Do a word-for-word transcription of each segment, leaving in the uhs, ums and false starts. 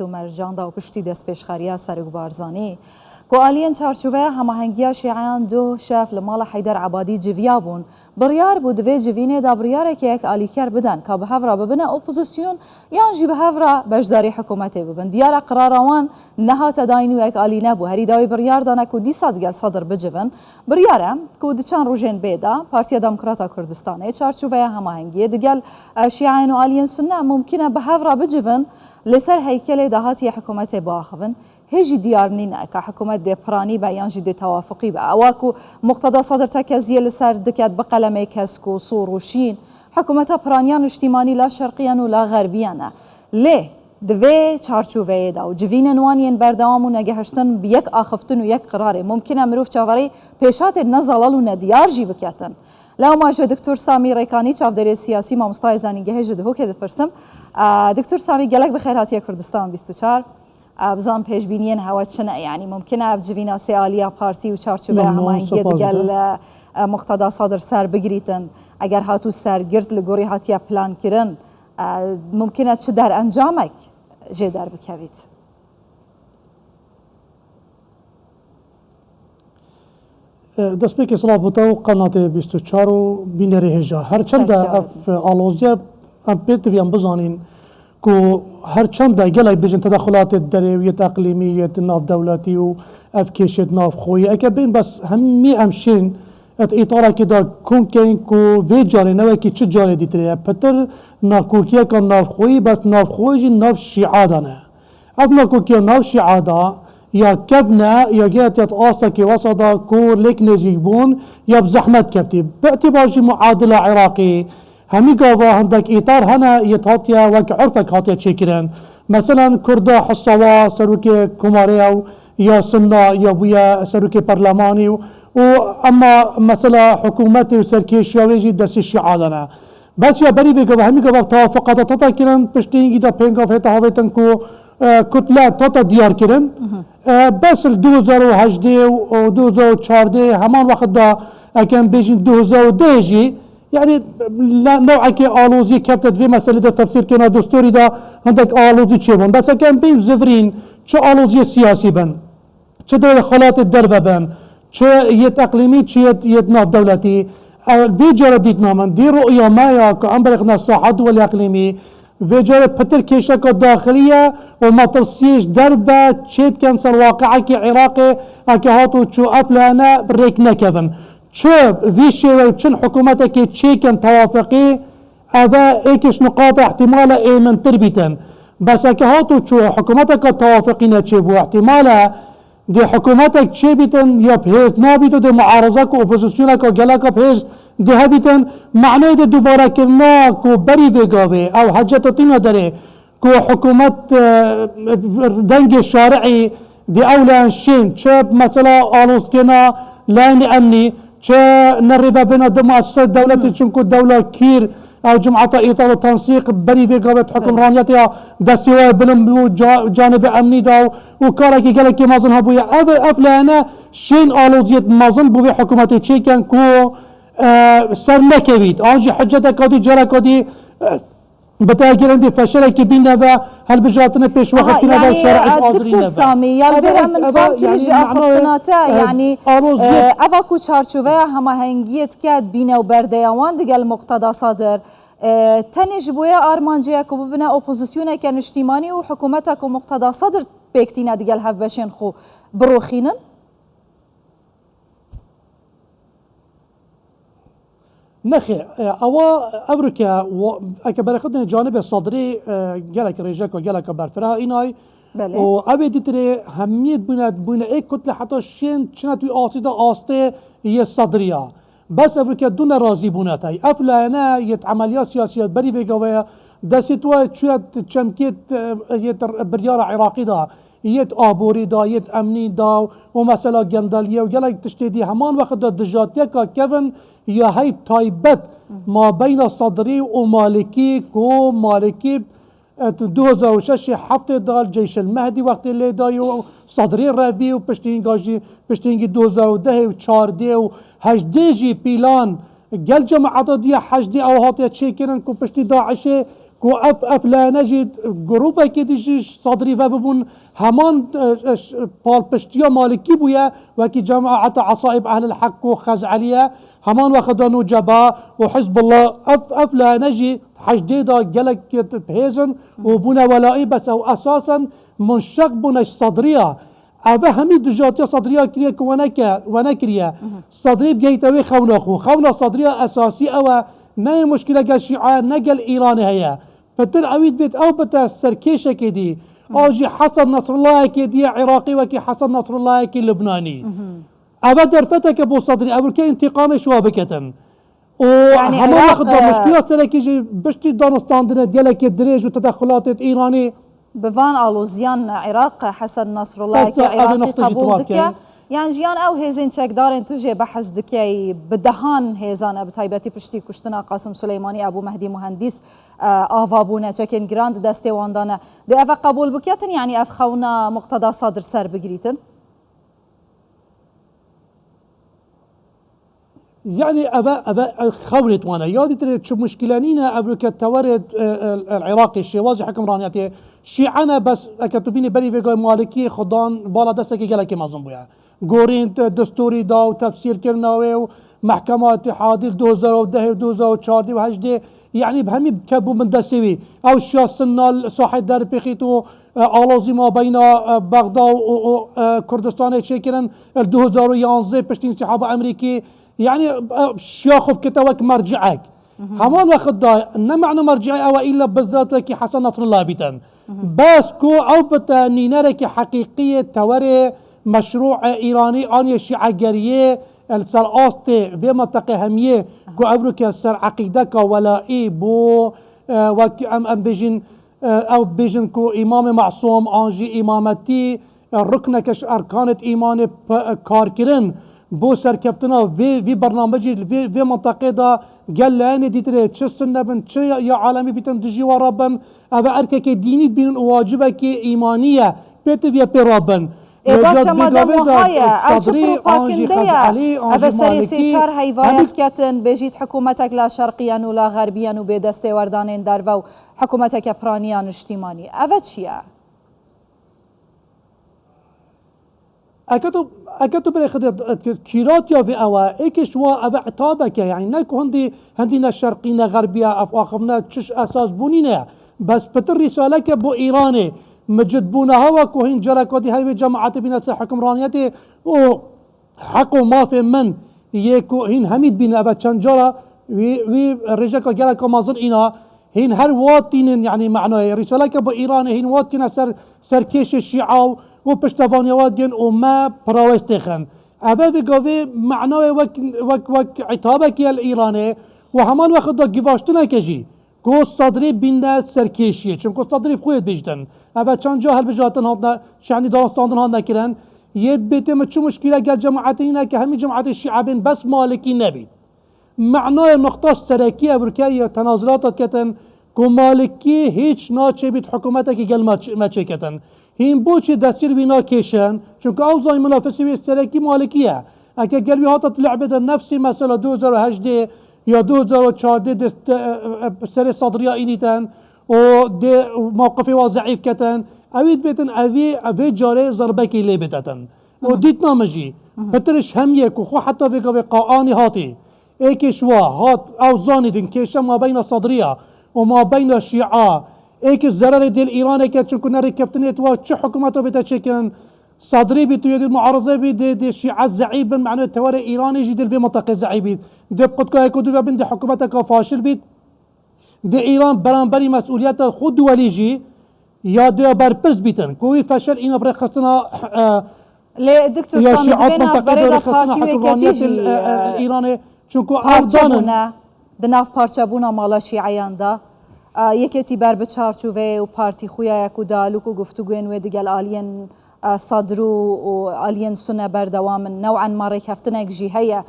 û mercan da û piştî destpêşxeriya Serok Barzanî, ku aliyên çarçoveya hemahengiya şîeyan duh şev li mala Heyder Ebadî civiya bûn. Biryar bû di vê civînê de biryareke yek alîker bidin, ka bi hev re bibine opozîsyon yan jî bi hev re beşdarî hikûmetê bibin. Diyar e, qirara wan nehate dayîn û yek alî nebû. Herî dawî biryar dane ku dîsa digel Sedir bicivin. Biryar e ku di çend rojên bê de Partiya Demokrata Kurdistanê çarçoveya hemahengiyê digel, e, şîeyan û aliyên sunne mumkin e bi hev re bicivin, li ser heykelê dahatiye hikûmetê biaxivin. Hê jî diyar nîne ka hikûmet dê piranî be yan jî dê tewafiqî be. Ewa ku Muqteda Sedir tekeziyê li ser diket bi qelemê kesk û sor û şîn, hikûmeta piraniya niştîmanî la şerqiyan û la xerbiyan e. Lê di vê çarçoveyê de û civînên wan yên berdewam û negehiştin bi yek axiftin û yek qirarê, mumkin e mirov çaverê pêşatên ne zelal û ne diyar jî biketin. Lewma ji Doktor Samî Rêkanî, çavdêrê siyasî, mamostayê zanîngehê ji Duhokê dipirsim. E, Doktor Samî, gelek bi xêr hatiye Kurdistan bîst û çar. E, bizan pêşbîniyên hewe çi ne? Yanî mumkin e ev civîna sê aliya partî û çarçoveya Memnun, hemahengiyê spas digel, dike. e, e, Muqteda Sedir ser bigirîtin? Eger hatû sergirt li gorî hatiye plankirin, e, mumkin e çi derencamek jê derbikevît? Destpêkê silav bo te û qenatê bîst û çar û bînerê hêja. Her çend e ev aloziye em pê diviyan bizanîn ku her çend e gelek bêjin tedexulatê derê û yê eqlîmî, yê navdewletî û ev kêşê navxweyî. Eke bên bes hemî em şên et îtarekê de kom keyin ku vê carê ne wekî çi carê dîtirê ye. Pitir nakokiyeka navxweyî, bes navxweyî jî nav şîa de ne. Ev nakokiya nav şîa da ya kevn e ya gihetiye di astekê wesa da ku lêk nêzîk bûn ya bi zehmet keftî. Bi îtibar jî muadila Iraqî hemî gava hindek îtar hene yê hatiye wek urfek hatiye çêkirin. Meselen Kurda Hisawa serokê komarê ew ya Sinna ya bûye serokê perlemanî û, û ema mesela hikûmetê û serkêşiya wê jî destê şîa de ne. Bes ya berî vê gava hemî gava tewafiqata tata kirin, piştî hingî de pêngav hête havêtin ku, e, kutle tata diyar kirin. E, bes li du hezar û hejdê û, û du hezar û çardê heman wext de, ekem bêjin du hezar û deh jî, yanî, le-, newekê alozî kefte di vê meselê de tefsîrkirina destûrî de hindek alozî çêbûn. Bes ekem bên zivirîn çi aloziyê siyasî bin, çi di xelatê derve bin, çi yêt eqlîmî, çi yêt, yêt navdewletî. Ew vê cara dîtina min, dî ruya me ya ku em berêxine saha duwelî eqlîmî, vê cara pitir kêşeka daxilî ye û metirsiyê ji derve çê dikin ser waqiekî Iraqê, eke hat û çû ev lehne rêk nekevin. Çi vî şêwe û çin hikûmetekê çêkin tewafiqî, ev e êk ji niqata îhtîmale êmintir bîtin. Bes eke hat û çû hikûmeteka tewafiqî neçêbû, îhtîmale dê hikûmetek çêbîtin ya bi hêz nabît û dê muarezek û opozisyoneka geleka bi hêz dê hebîtin, maneyê dê dubarekirina ku berî vê gavê ew heceta tîna derê ku hikûmet, e, dengê şariî dê ew leyan şên, çi mesela alozkirina leyanê emnî, çi nerêvebirina di mueseseyê dewletê, çimku dewla kîr, ew cimata îtal û tensîq berî vê gavê di hukimraniyetê ya destê wê bilind bû, ca-, canibê emnî da û, û karekî gelekî mezin hebûye. Ev, ev leyane şên aloziyêt mezin bo vê hikûmetê çêken ku, e, ser nekevît. An jî hiceteka dî, careka dî, e, bi te girindî feşelekî bîne ve, helbijartinê pêşwexekî ne ve, yanî, şerî e, hazirî Doktor ne ve. Samî, ya li vêr em min fam kirî ji axiftina te, e, yanî, aloziyê, e, eva ku çarçoveya hemahengiyê dike bîne û berdeya wan digel Muqteda Sadir, e, tenê ji boye armancê ye ku bibine opozisyoneke niştîmanî û hikûmeta ku Muqteda Sadir pêk tîne digel hevbeşên xwe biroxînin? Nexê, e, ewa, ew rike, wa-, eke berexidinê canibê Sadrî, e, gelek rêjeka, geleka berfireh a înay. Belê. Û ew ê dîtirê hemiyê bûne, bûne êk kutle heta şên çine tu asî de astê yê Sadrî ya. Bes ev rike du nerazî bûne tey. Ev layene yê emeliyat siyasî ya berî vê gavê ye. Destê tu çûye çemkê, e, yê biryara Iraqî da. Yêt aborî da, yêt emnî da û mesela gendeliyê û gelek tiştê dî heman wext de dijatiyeka kevin ya heyb taybet mabeyna Sadrî û Malikî, ku Malikî, e, tu du hezar û şeş heftê da li Ceyşil Mehdî wextê lê dayî û Sadrî revî û piştî hinga jî, piştî hingî du hezar û dehê û çardê û hejdê jî pîlan gel cemaeta diye hejdê ew hatiye çêkirin ku piştî DAIŞê Ku ev, ev lene jî grûpekê dî jî Sadrî ve bibûn, heman, e, e, ş-, palpiştiya Malikî bûye, wekî cemaeta Esaîb Ehlil Heq û Xez'eliye, heman wexda Nûceba û Hizbullah, ev, ev lene jî heşdê da gelek hêz in û bûne welaî, bes ew esasen munşeq bûne ji Sadriya. Eve hemî dijatiya Sadriya kiriye ku we neke-, we nekiriye. Sadrî bigehîte wê xewna xwe. Xewna Sadriya esasî ew e. Ne yê muşkîle gel Şîa, ne gel Îranê heye. Pitir ewî divêt ew bite serkêşekê dî. An jî Hesen Nasrullahekê dî ye Iraqî wekî Hesen Nasrullahekî Lubnanî. Eve derfeteke bo Sadrî, ev ûrke întîqamê ji wa biketin. û Yani hema Iraq, wexta e, muşkila serekî jî piştî danûstandinê gelekê dirêj û tedexulatê Îranî. Bi van aloziyan Iraq Hesen Nasrullahekî Heta Iraqî Iraqî qebûl dike. Yan jiyan ew hêzên çekdarên tu jê behs dikey, bi dehan hêzan e, bi taybetî piştî kuştina Qasim Suleymanî, Ebû Mehdî Muhendîs, e, ava bûne, çekên giran di destê wan de ne. Dê eve qebûl biketin, yanî ev xewna Muqteda Sadr ser bigirîtin? Yanî eve, eve xewlê wan e. Ya dîtirê çi muşkîle nîne, evroke tewerê, e, e, el Iraqê şêwazê hukimraniyetê şî'e ne, bes eke tu bînî berî vêgay Malikî xudan bala destekê gelekê mezin bûye. Gorîn, e, destûrî da û tefsîr kirina wê û mehkema îtîhadî li du hezar û deh û du hezar û çardeh û hejdê, yanî bi hemî ketbû bin destê wî. Ew şiya sinna li sahê derpêxît û e, alozî mabeyna, e, Bexda û, û, û, e, Kurdistanê çêkirin, e, du hezar û yanzdeh piştî însîhaba Amerîkî. Yanî, e, şiya xwe bikete wek merciek. Heman wexit da ne mena merciê ew e îlla bizat wekî Hesen Nasrullah bîtin. Bes ku ew bite nînerekî heqîqî yê tewerê meşrû e Îranî an yê şîegeriyê, e, li ser astê vê menteqê hemiyê ku ev rûke ser eqîdeka welaî bû, e, wek em, em bêjin, e, ew bêjin ku Îmamê Mesûm an jî îmametî, e, rukneke ji erkanê îmanê pe-, e, kar kirin bo serkeftina vê, vê bernamecî li vê, vê menteqê de gel layenê dîtirê çi sunne bin, çi ya, ya alemî bîtin dijî we re bin, ev e erkekê dînî dibînin û wacibekê îmanî ye pê tiviye pê re bin. Ê, baş e, madem wiha ye, ew çi propagande ye? Ev e serê sê çar heyvaya diketin, bêjît hikûmetek la şerqiyen û la xerbiyen û bê destêwerdanên derve û hikûmeteke piraniya niştîmanî. Ev e çi ye? Eke tu, eke tu birê xidê, kîratiya vê ew e, êkê ji wa ev e itabeke, yanî ne ku hindî, hindî ne şerqî ne xerbî ye, ev axivine çi ji esas bûnî ne ye. Bes pitir rîsaleke bo Îranê, micid bûne hewa ku hîn careka dî her wê cemaetê bîne ser hukimraniyetê û heq û mafê min yê ku hîn hemî dibîne, eve çend cara wî, wî rêjeka geleka mezin îna, hîn her wat tînin, yanî menayê rîsaleke bi Îranê hîn wat tîne ser, ser kêşê şîa û, û piştevaniya wat gên û me pirawez têxin. Eve vê gavê menayê wek, wek, wek îtabekî ye li Îranê û heman wexit de givaştineke jî. Ku Sadrê bîne serkêşiyê. Çimku Sadrê bi xwe yê dibêjtin. Ev e çend ca hilbijartin hatine, şehnî danûstandin hatine kirin. Yê dibêtê min çi muşkîle gel cemaetê nîne ke hemî cemaetê şîe bên bes Malikî nebît. Menayê nuqta serekî ev rike yê tenazulata diketin ku Malikî hîç naçêbît hikûmetekî gel me ç-, me çêketin. Hîn boçî destî li wî nakêşin? Çunku ew zanî minafisê wî serekî Malikî ye. Eke gel wî hata tu lehbê de nefsî mesela du hezar û hejdê ya du hezar û çardeh de, e, e, e, serê Sadriya înîtin û dê mewqifê wa zeîf ketin, ewî dibêtin evî, evê carê zerbekê lê bidetin. Û dîtna min jî, pitir ji hemiyê ku xwe heta vê gavê qaanî hatî. Êkê ji wa hat, ew zanî din kêşe mabeyna Sadriya û mabeyna Şîa, êkê zererê dê li Îranê ke, çunku ne rêkeftinê tu wa çi hikûmeta bête çêkirin, Sadrî bî, tu yê dî muarize bî, dê, dê Şîa zeîf bin, mena tewerê Îranê jî dê li vê minteqê zeîf bît. Dê bi qutkayê ku du ve bin dê hikûmeteka faşil bît. Dê Îran beramberî mesûliyeta xwe duwelî jî ya dê ya berpirs bîtin. Ku wî feşel îna bi rêxistina, e, Lê Diktor Samî, di vê navberê de partî û yeketî jî, e, e, Îranê, çunku parçe bûne, di nav parçebûna mala şîeyan de. E, yeketî ber bi çarçoveyê û partî xuya ye ku dialog û guftûgoyên wê digel aliyên, e, Sadrû û aliyên Sune berdewam in. New'en ma rêkeftinek jî heye,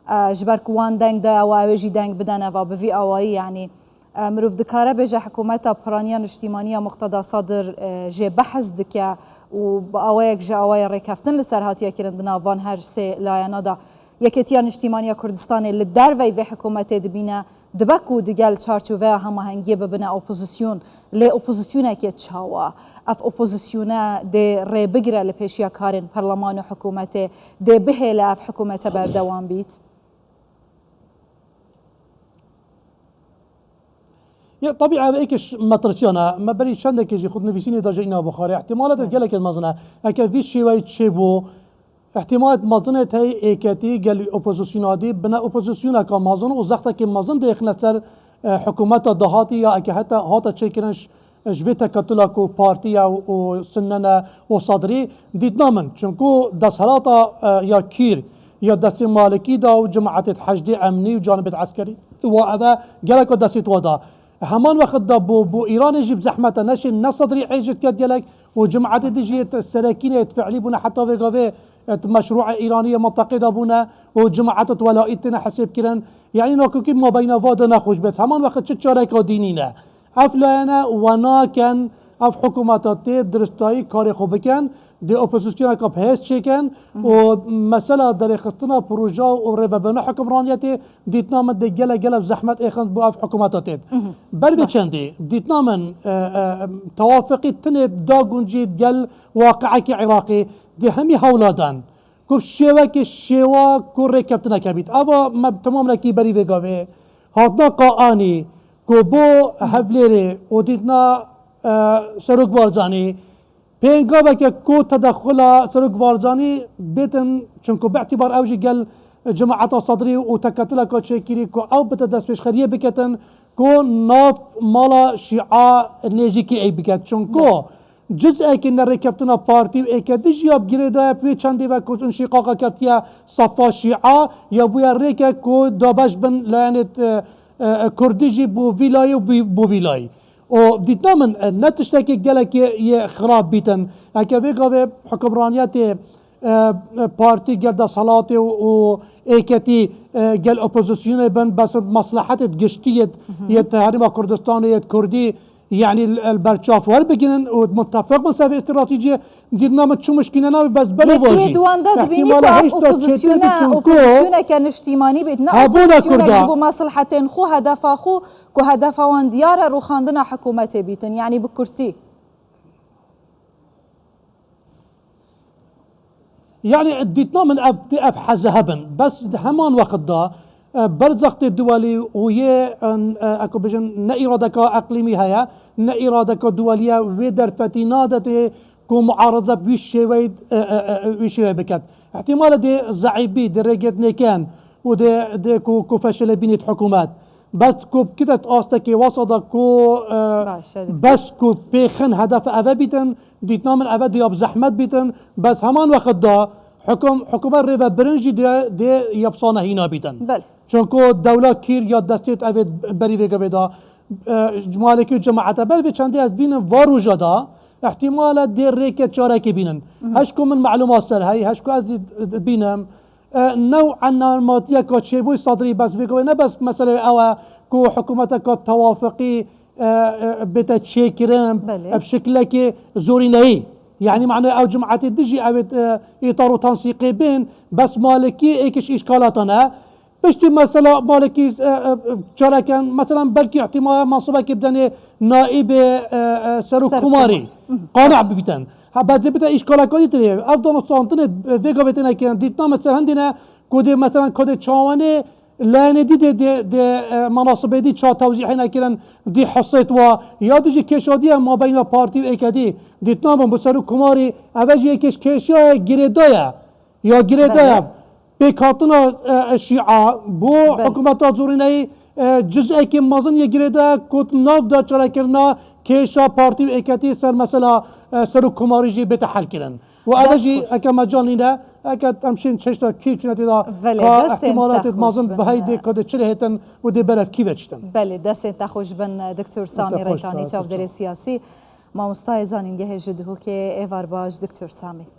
e, ji ber ku wan deng daye û ew ê jî deng bidene va bi vî awayî, yanî E, mirov dikare bêje hikûmeta piraniya niştîmaniya Muqteda Sadir, e, jê behs dike û bi awayek ji awayê rêkeftin li ser hatiye kirin di nav van her sê layena de. Yekêtiya Niştîmaniya Kurdistanê li dervey vê hikûmetê dibîne, dibe ku digel çarçoveya hemahengiyê bibine opozîsyon. Lê opozîsyonekê çawa? Ev opozîsyone dê rê bigire li pêşiya karên perleman û hikûmetê? Dê bihêle ev hikûmete berdewam bît? Ya, tabî ev êkiş metirsiyana. Me berî çendekê jî xwe di nivîsînê de ji îna bixware. Îhtîmalet gelekê mezin e. Eke vî şêweyî çêbû, îhtîmalet mezin e tey êketî gel opozisyona dî bine opozisyoneka mezin û zextekê mezin dêxine ser, e, hikûmeta dahatî ya eke heta hate çêkirin ş-, ji vê teketula ku partiya û, û Sunne ne û Sadrî dîtina min. Çunku desthilata, e, ya Kîr ya destê Malikî da û cemaetê Heşdê Emnî û canibêt eskerî wa eve geleka destê wa da. Heman wext da bo, bo Îranê jî bi zehmet e. Neşê ne Sadrî êcît ket gelek û cemaetê dijî yê serekînê yê fiilî bûne heta vê gavê, e, meşrûê Îranî yê minteqê de bûne û cemaetê welayî têne hesêb kirin. Yanî nakokî mabeyna va de nexweş bêt. Heman wext çi çareka dî nîne. Ev layene we nakin, ev hikûmeta tê diristayî karê xwe bikin, dê opozîsyoneka bi hêz çêkin û mesela derêxistina proje û rêvebirina hukimraniyetê dîtina min dê gelek gelek zehmet êxin bo ev hikûmeta tê. Ber vê çendî, dîtina min, e, e, tewafiqî tinê da guncî gel waqiekî Iraqê dê hemî hewla dan. Ku şêwekê şêwa ku rêkeftineke bît. Eva me temamlekî berî vê gavê hatina qaanî ku bo Hevlêrê û dîtina, e, Serok Barzanî pêngaveke ku tedexula Serok Barzanî bêtin, çunku bi îtîbar ew jî gel cemaeta Sedrî û teketuleka çêkirî ku ew bite destpêşxeriyê biketin ku nav mala Şîa nêzîkî ey biket. Çunku ciz'ekî nerêkeftina partî û êketî jî ya bi girêdaye bi wê çendê ve ku înşîqaqa keftiye sefa Şîa ya bûye rêke ku dabeş bin layenê, e, e, Kurdî jî bo vî layî û bî-, bo vî layî. Û dîtina min, e, ne tiştekî gelekî yê xirab bîtin. Eke vê gavê hukimraniyetê, e, e, partî gel desthilatê û, û êketî, e, gel opozisyonê bin, bes meslehetê giştî yê, yê Herêma Kurdistanê yê Kurdî, yanî li, li ber çav werbigihînin û mutefeq bin ser vê stratejiyê, dîtina min çi muşkîle nabî, bes belo vajî. Lê tu yê di wan de dibînî ku ev opozisyone, opozisyoneke niştîmanî bît, ne opozisyonek ji bo meslehetên xwe, hedefa xwe, ku hedefa wan diyar e, rûxandina hikûmetê bîtin, yanî bi kurtî. Yanî dîtina min ev tê ev heze hebin. Bes di heman wext de, e, berzex tê duwelî û yê, e, e, eko bijin ne îradeka eqlîmî heye, ne îradeka duwelî ye, wê derfetî nade tê ku muareze bi wî şêweyî, e, e, e, wî şêweyî biket. Îhtîmal e dê zeîbî, dê rêgêt nêken û dê, dê ku, ku feşelê bînît hikûmet. Bes ku bikite astekê wasa da ku, e, bes ku pêxin hedef eve bîtin, dîtina min eve dê ya bi zehmet bîtin, bes heman wext da hukum, hikûmet rêvebirin jî dê, dê ya bi sanehî nabîtin. Belê. Çunku dewla kîr ya destê evê berî vê gavê da, e, malekî û cemaete ber vê çendê ez bînim va roja da, îhtîmal e dê rêke çarekê bînin. Heş ku min melumat ser heyî, heş ku ez jî bînim, e, new'en nermatiyeka çêbûyî Sedrî bes vê gavê ne bes meseleyê ew e ku hikûmeteka tewafiqî, e, e, bête çêkirin, bi şiklekê zorîneyî. Yanî mane ew cemaetê dijî ew ê, e, îtar û tensîqê bên, bes malekî êkiş îşkalatan e. Piştî mesela malekî, e, e, çareken, mesela belkî îhtîmal e mansibekî bidenê naîbê, e, e, serokkomarî. Qane bibîtin. Ha, bes dê bide îşkaleka dî tê. Ev danûstantinê, e, vê gavê têne kirin. Dîtina me ser hindê ne ku dê mesela kadê çawanê Layenê dî dê, dê, dê, e, menasibê dî ça tewzîhê nekirin, dî hesêt wa, ya dî jî kêşa dî ye mabeyna partî û êkedî. Dîtina min bi serokkomarî, eve jî yekêş kêşa ye girêdaye. Ya girêdaye. Pêkhatina, e, e, şîa bo hikûmeta zorîneyî, e, ciz'ekî mezin yê girêdaye ku di nav de çarekirina kêşa partî û êketî ser mesela, e, serokkomarî jî bête helkirin. Û eve jî eke mecal nîne, eke em şên çeşta kî çûne tê da, ka îhtîmalatê mezin bi hey dê ka dê çi lê hêtin û dê berev kî ve çitin. Belê, destên te xweş bin, Doktor Samî Reykanî, çavdêrê siyasî, mamostayê zanîngehê ji Duhokê, êvar baş, Doktor Samî.